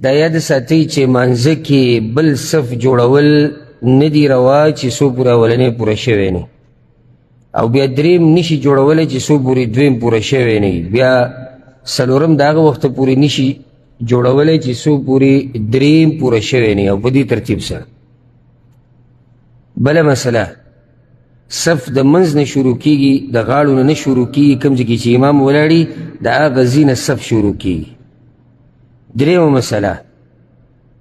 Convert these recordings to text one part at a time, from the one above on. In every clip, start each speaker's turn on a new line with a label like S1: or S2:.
S1: دا یاد ساتئ چې مانځه کې بل صف جوړول نه دي روا چې څو پورې اولنی پوره شوی نه، او بیا دریم نشي جوړولی چې څو پورې دویم پوره شوی نه، بیا څلورم د هغه وخته پورې نشي جوړولی چې څو پورې دریم پوره شوی نه، او په دې ترتیب سره. بله مسله، صف د منځ نه شروع کیږي، د غاړو نه نه شروع کیږي. کوم ځای کې چې امام ولاړي د هغه ځای نه صف شروع کیږي. درېیمه مسله،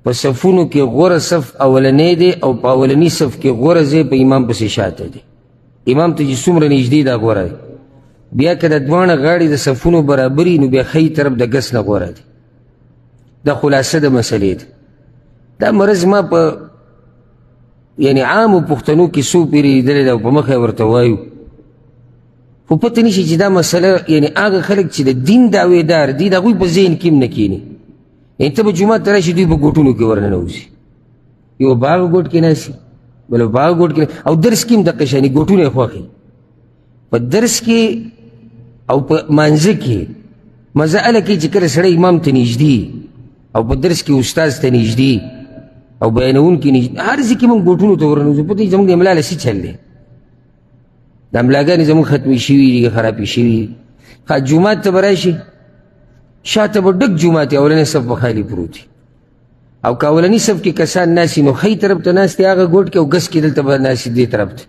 S1: په صفونو کې غوره صف اولنی دی او په اولني صف کې غوره ځای په امام پسې شاته دی. امام ته چې څومره نږدې دا غوره دی. بیا که د دواړه غاړې د صفونو برابري نو بیا ښی طرف د ګس نه غوره دی. دا خلاصه د مسلې ده. دا مرض ما په یعنی عامو پښتنو کې څو پېرې لیدلی ده او په مخه یې ورته وایو، خو پته نشي چې دا مسله یعنی هغه خلک چې د دین دعویدار دي د هغوی په ذهن کې هم نه کښېني. یعنی ته به جومات ته راشي دوی په ګوټونو کې ورننوځي، یو په هغه ګوټ کې ناست بل په هغه ګوټ کې، او درس کې هم دقه شانې ګوټونه یې خوښي. په درس کې او په مانځه کې مزه هله کوي چې کله سړی امام ته نږدې او په درس کې استاد ته نږدې او بیانوونکي نږدې، هر ځای کې موږ ګوټونو ته ورننوځو. پته زموږ د املا له څه چل دی، د املاګانې زموږ ختمې شوي دي، خرابې شوي دي. ښه جومات ته به راشي، شاته به ډک جومات دی، اولنی صف به خالي پروت وي، او که اولني صف کې کسان ناست نو ښی طرف ته ناست دي هغه ګوټ کې، او ګس کې دلته به ناست دې طرف ته،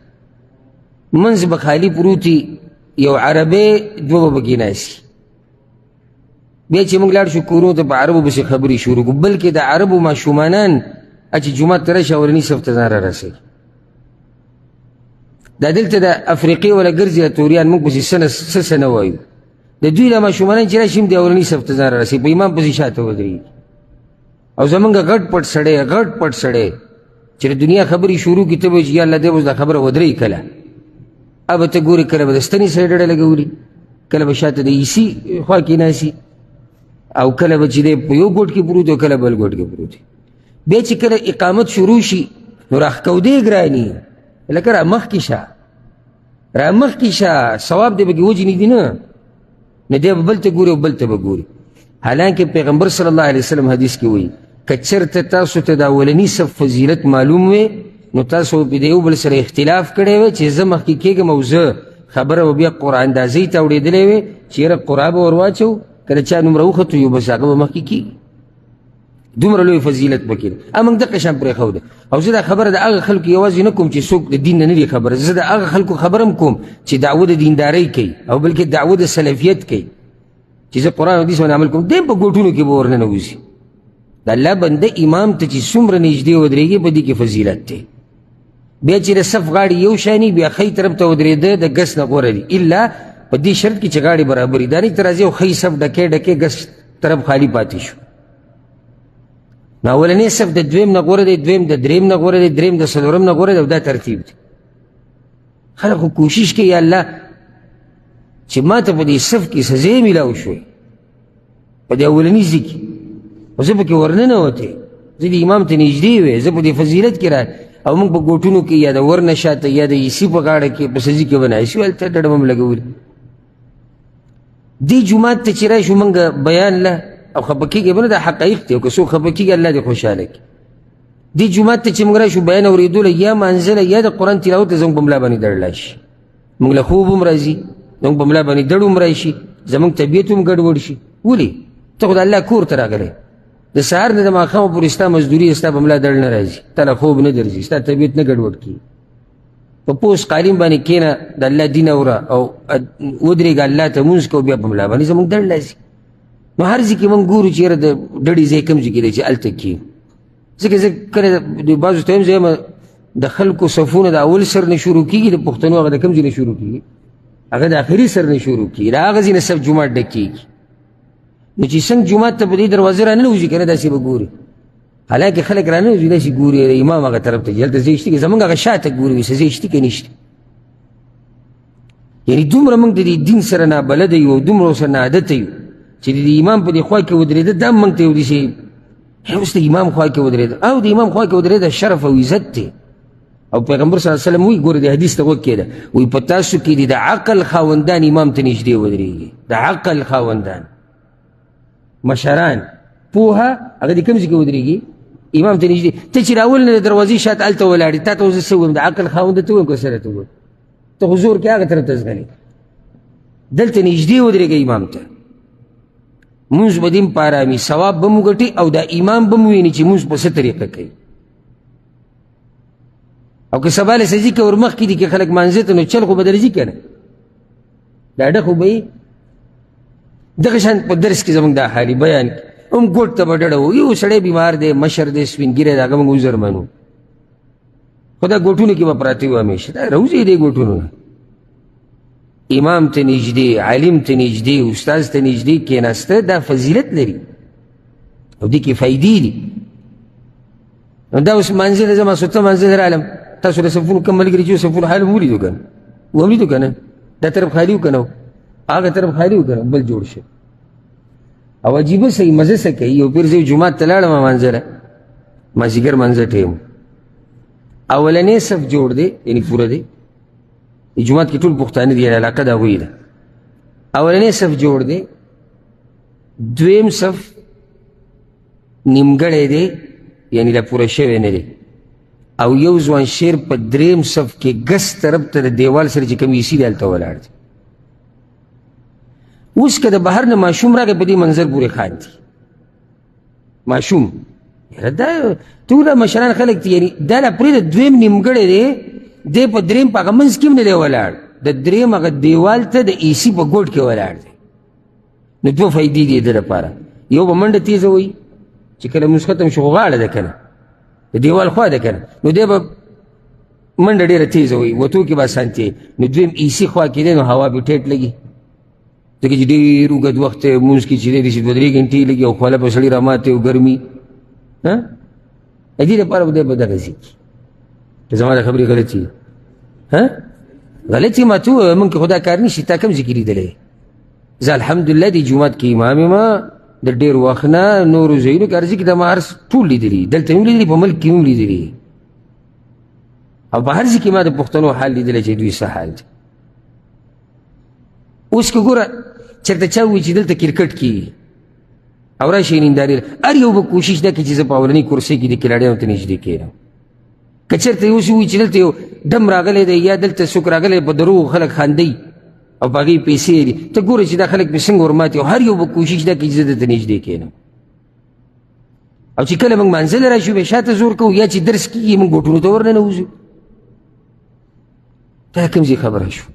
S1: منځ به خالي پروت وي، یو عربی دوه به پکې ناست وي. بیا چې موږ لاړ شو کورونو ته په عربو پسې خبرې شروع کړو، بلکې د عربو ماشومانان چې جومات ته راشي اولني صف ته ځان رارسوي. دا دلته د افریقې ولا ګرځي توریان، موږ پسې څه څه نه وایو. د دوی دا ماشومانان چې راشي هم د اولني صف ته ځان رارسوي، په امام پسې شاته ودرېږي. او زمونږ غټ پټ سړی، غټ پټ سړی چې د دنیا خبرې شروع کړي، ته به چې یا الله دی اوس دا خبره ودرېږي کله، به ته ګورې کله به د ستنې سره ډډه لګولي، کله به شاته د عیسي خوا کې ناسي، او کله به چې دی په یو ګوټ کې پروت او کله بل ګوټ کې پروت. بیا چې کله اقامت شروع شي نو راښکودې ګراني، لکه را مخکې شه، را مخکې شه، ثواب دې پکې وجنې دي نه، نو دی به بل ته ګوري او بل ته به ګوري. حالانکه پیغمبر صلی الله علیه وسلم حدیث کې وایي که چېرته تاسو ته د اولني صف فضیلت معلوم وي نو تاسو به د یو بل سره اختلاف کړی وي چې زه مخکې کېږم او زه خبره به بیا قرآن اندازۍ ته اورېدلې وي چې یاره قرعه به ور واچوو، که د چا نوم راوختو یو بس هغه به مخکې کېږي. دومره لوی فضیلت پکې دی. موږ دقه شان پرېښوده. او زه دا خبره د هغه خلکو یوازې نه کوم چې څوک د دین نه نه دي خبره، زه د هغه خلکو خبره هم کوم چې دعوه د دیندارۍ کوي او بلکې دعوه د سلفیت کوي، چې زه قرآن او حدیث باندې عمل کوم، دی په ګوټونو کې به ورننوځي. د الله بنده امام ته چې څومره نږدې ودرېږي په دې کې فضیلت دی. بیا چې د صف غاړې یو شاني بیا ښی طرف ته ودرېده د ګس نه غوره دي، الا په دې شرط کې چې غاړې برابرې دا نه چې راځي او ښی صف ډکې ډکې ګس طرف خالي پاتې شو. نو اولنی صف د دویم نه غوره دی، دویم د دریم نه غوره دی، دریم د څلورم نه غوره دی، او دا ترتیب دی. خلک خو کوشش کوي یا الله چې ما ته په دې صف کې څه ځای میلاو شوی په دې اولني ځای کې، خو زه پکې ورننوتې، زه د امام ته نږدې وی، زه په دې فضیلت کې را، او موږ په ګوټونو کې یا د ورنه شاته یا د عیسي په غاړه کې په څه ځای کې به ناست یو، هلته ډډه به هم لګولې. دې جومات ته چې راشو موږ بیان له او خفه کېږي به نه، دا حقایق دی، او که څوک خفه کېږي الله دې خوشحاله کړي. دې جومات ته چې موږ راشو بیان اورېدو له یا مانځه له یا د قرآن تلاوت ته زموږ په ملا باندې دړ شي، موږ له خوب هم راځي، زموږ په ملا باندې دړ هم راشي، زموږ طبیعت هم ګډوډ شي. ولې؟ ته خو د الله کور ته راغلی، د سهار نه د ماښامه پورې ستا مزدوري ستا په ملا دړ نه راځي، تا له خوب نه درځي، ستا طبیعت نه ګډوډ کېږي. په پوست قالین باندې کښېنه، د الله دین اوره او ودرېږه، الله ته لمونځ کوه، بیا په ملا باندې زموږ دړ راځي. نو هر ځای کې موږ ګورو چې یاره د ډډې ځای کوم ځای کې دی چې هلته کښېنو. ځکه زه کله د بعضو ته هم زه یم، د خلکو صفونه د اول سر نه شروع کېږي، د پښتنو هغه د کوم ځای نه شروع کېږي؟ هغه د آخري سر نه شروع کېږي، د هغه ځای نه صف جومات ډک کېږي. نو چې څنګه جومات ته په دې دروازه راننوځي که نه داسې به ګوري، حالانکه خلک راننوځي داسې ګوري، د امام هغه طرف ته ځي، هلته ځای شته که زموږ هغه شاته ګوري، وي څه ځای شته که نشته. یعنې دومره موږ د دې دین سره نابلده یو او دومره ورسره ناعادته یو چې د دې امام په دې خوا کې ودرېده دا موږ ته یو داسې اوس د امام خوا کې ودرېده، او د امام خوا کې ودرېده شرف او عزت دی. او پیغمبر صلی الله علیه وسلم وایي، ګوره دې حدیث ته غوږ کېږده، وایي په تاسو کې دې د عقل خاوندان امام ته نږدې ودرېږي، د عقل خاوندان مشران. پوهه هغه دې کوم ځای کې ودرېږي؟ امام ته نږدې. ته چې راول نه د دروازې شاته هلته ولاړ یې، تا ته اوس زه څه ووایم؟ د عقل خاوند ته ووایم که سره ته ووایم؟ ته خو زور کې هغه طرف ته ځغلې. دلته نږدې ودرېږه امام ته، مونځ به دې هم په ارامي، ثواب به مو ګټي او دا امام به مو ویني چې مونځ په څه طریقه کوي. او که سبا له څه ځي که ورمخکې دي که خلک مانځه ته، نو چل خو به درځي که نه، ډاډه خو به یې. دغه شان په درس کې زموږ دا حالي بیان هم ګوټ ته به ډډه وو. یو سړی بیمار دی، مشر دی، سپین ږیری دی، هغه موږ عذر منو، خو دا ګوټونو کې به پراته وو همیشه، دا راوځي دې ګوټونو نه. امام ته نږدې، عالم ته نږدې، استاد ته نږدې کېناسته دا فضیلت لري او دې کې فایدې دي. نو دا اوس مانځه ته زه ماسوته مانځه ته رالم، تاسو د صفونو کوم ملګري چې صفونو حال هم ولیدو که نه، ولیدو که نه، دا طرف خالي و که نه، هغه طرف خالي و که نه، بل جوړ شو. او عجیبه صحیح مزه څه کوي. یو پیر زه جومات ته لاړم مانځه له، مازدیګر مانځه ټایم، اولنی صف جوړ دی، یعنې پوره دی، جومات کې ټول پښتانه دي، علاقه د هغوی ده. اولنی صف جوړ دی، دویم صف نیمګړی دی، یعنې لا پوره شوی نه دی، او یو ځوان شیر په دریم صف کې ګس طرف ته د دیوال سره چې کوم ایسي دی هلته ولاړ دی. اوس که د بهر نه ماشوم راغی په دې منظر پورې خاندي ماشوم، یاره دا ټول مشران خلک دي، یعنې دا لا پرېږده دویم نیمګړی دی، دی په دریم په هغه منځ کې هم نه دی ولاړ، د دریم هغه دیوال ته د ایسي په ګوټ کې ولاړ دی. نو دوه فایدې دي د ده لپاره، یو به منډه تېزه وي چې کله لمونځ ختم شو خو غاړه ده که نه، د دیوال خوا ده که نه، نو دی به منډه ډېره تېزه وي، وتو کې به اسانتیا. نو دویم ایسي خوا کې دی، نو هوا به ټیټ لګي، ځکه چې ډېر اوږد وخت دی لمونځ کې چې دی داسې دوه درې ګنټې لګي او خوله به سړي راماتې او ګرمي، ها د دې لپاره به دی به دغه ځي. که زما د خبرې غلطي ها غلطي ما ته ووایه، موږ کې خو دا کار نشي. تا کوم ځای کې لیدلی؟ زه الحمدلله دې جومات کې امام یم د ډېر وخت نه، نورو ځایونو کې هر ځای کې دا ما هر ټول لیدلي، دلته مې هم لیدلي، په ملک کې مې هم لیدلي، او په هر ځای کې ما د پښتنو حال لیدلی چې دوی څه حال دی. اوس که ګوره چېرته چا ووایي چې دلته کرکټ کېږي او راشي نندارې، هر یو به کوشش دا کوي چې زه په اولنۍ کرسۍ کې د کلاړیانو ته نږدې کښېنم. که چېرته یو څه ووایي چې دلته یو ډم راغلی دی یا دلته څوک راغلی په دروغو خلک خاندي او په هغې پیسې دي، ته ګوره چې دا خلک پې څنګه ورماتي، او هر یو به کوشش دا کوي چې زه درته نږدې کښېنم. او چې کله موږ مانځه له راشو بیا شاته زور کوو، یا چې درس کېږي موږ ګوټونو ته ورننوځو. دا کوم ځای خبره شو؟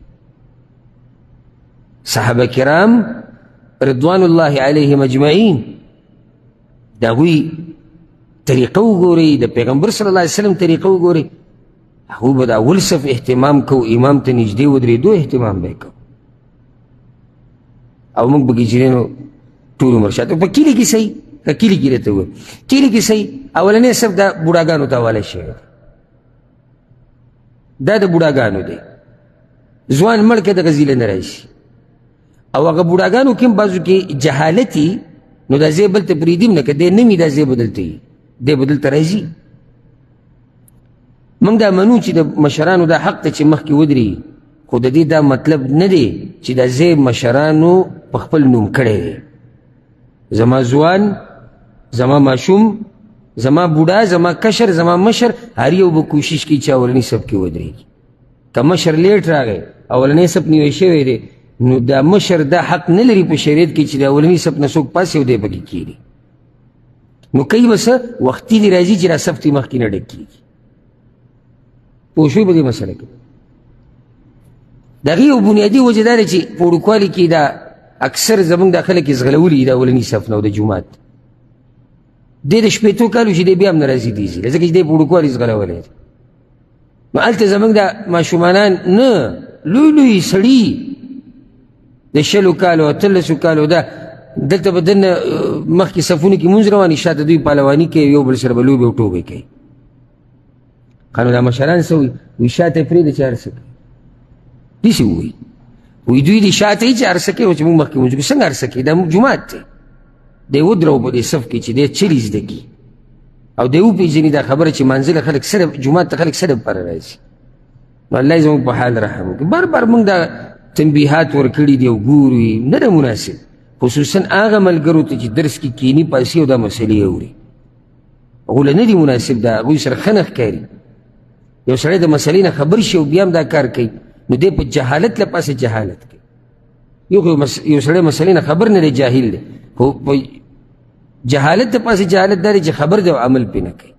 S1: صحابه کرام رضوان الله علیهم اجمعین د هغوی طریقه وګورئ، د پیغمبر صلی الله علیه وسلم طریقه وګورئ، هغوی به د اول صف اهتمام کو، امام ته نږدې ودرېدو اهتمام به یې کو. او موږ به کې چې دی نو ټول عمر شاته په کلي کې صحیح، که کلي کې راته ووایي کلي کې صحیح، اولنی صف د بوډاګانو ته حواله شوی دی، دا د بوډاګانو دی، ځوان مړ که دغه ځای له نه راشي. او هغه بوډاګانو کې هم بعضو کې جهالت وي، نو دا ځای بل ته پرېږدي هم نه، که دی نه وي دا ځای به دلته وي، دی به دلته راځي. موږ دا منو چې د مشرانو دا حق دی چې مخکې ودرېږي، خو د دې دا مطلب نه دی چې دا ځای مشرانو په خپل نوم کړی دی. زما ځوان، زما ماشوم، زما بوډا، زما کشر، زما مشر، هر یو به کوشش کوي چې اولني صف کې ودرېږي. که مشر لیټ راغی، اولنی صف نیول شوی دی، نو دا مشر دا حق نه لري په شریعت کې چې د اولني صف نه څوک پاڅي او دی پکې کښېني. نو کوي به څه؟ وختي دې راځي چې دا صف ترې مخکې نه ډک کېږي. پوه شوئ په دې مسله کې؟ د هغې یو بنیادي وجه دا ده چې په وړوکوالي کې دا اکثر زموږ دا خلک یې ځغلولي دا اولني صف نه او د جومات دی د شپېتو کالو چې دی بیا هم نه راځي دې ځای، ځکه چې دی په وړوکوالي ځغلولی دی. نو هلته زموږ دا ماشومانان نه، لوی لوی سړي د 20 کالو 18 کالو دا دلته به دننه مخکې صفونو کې مونځ روان وي، شاته دوی پهلواني کوي، یو بل سره به لوبې او ټوبې کوي. قانو دا مشران څه وایي؟ وایي شاته یې پرېږده چې هر څه کوي. داسې ووایي، وایي دوی دې شاته یې چې هر څه کوي، چې موږ مخکې مونځ کوو. څنګه هر څه کوي؟ دا موږ جومات دی، دی ودرو په دې صف کې چې دی چلي زده کړي او دی وپېژني دا خبره چې منزله خلک سره جومات ته خلک څه دپاره راځي. نو الله یې زموږ په حال رحم وکړي. بار بار موږ دا تنبیهات ورکړي دي او ګورو یې، نه ده مناسب. خصوصا هغه ملګرو ته چې درس کې کینی پاسي او دا مسلې اوري، هغو له نه دي مناسب، دا هغوی سره ښه نه ښکاري. یو سړی د مسلې نه خبر شي او بیا هم دا کار کوي، نو دی په جهالت له پاسه جهالت کوي. یو خو یو سړی مسلې نه خبر نه دی، جاهل دی، خو په جهالت د پاسه جهالت دا دی چې خبر دی او عمل پرې نه کوي.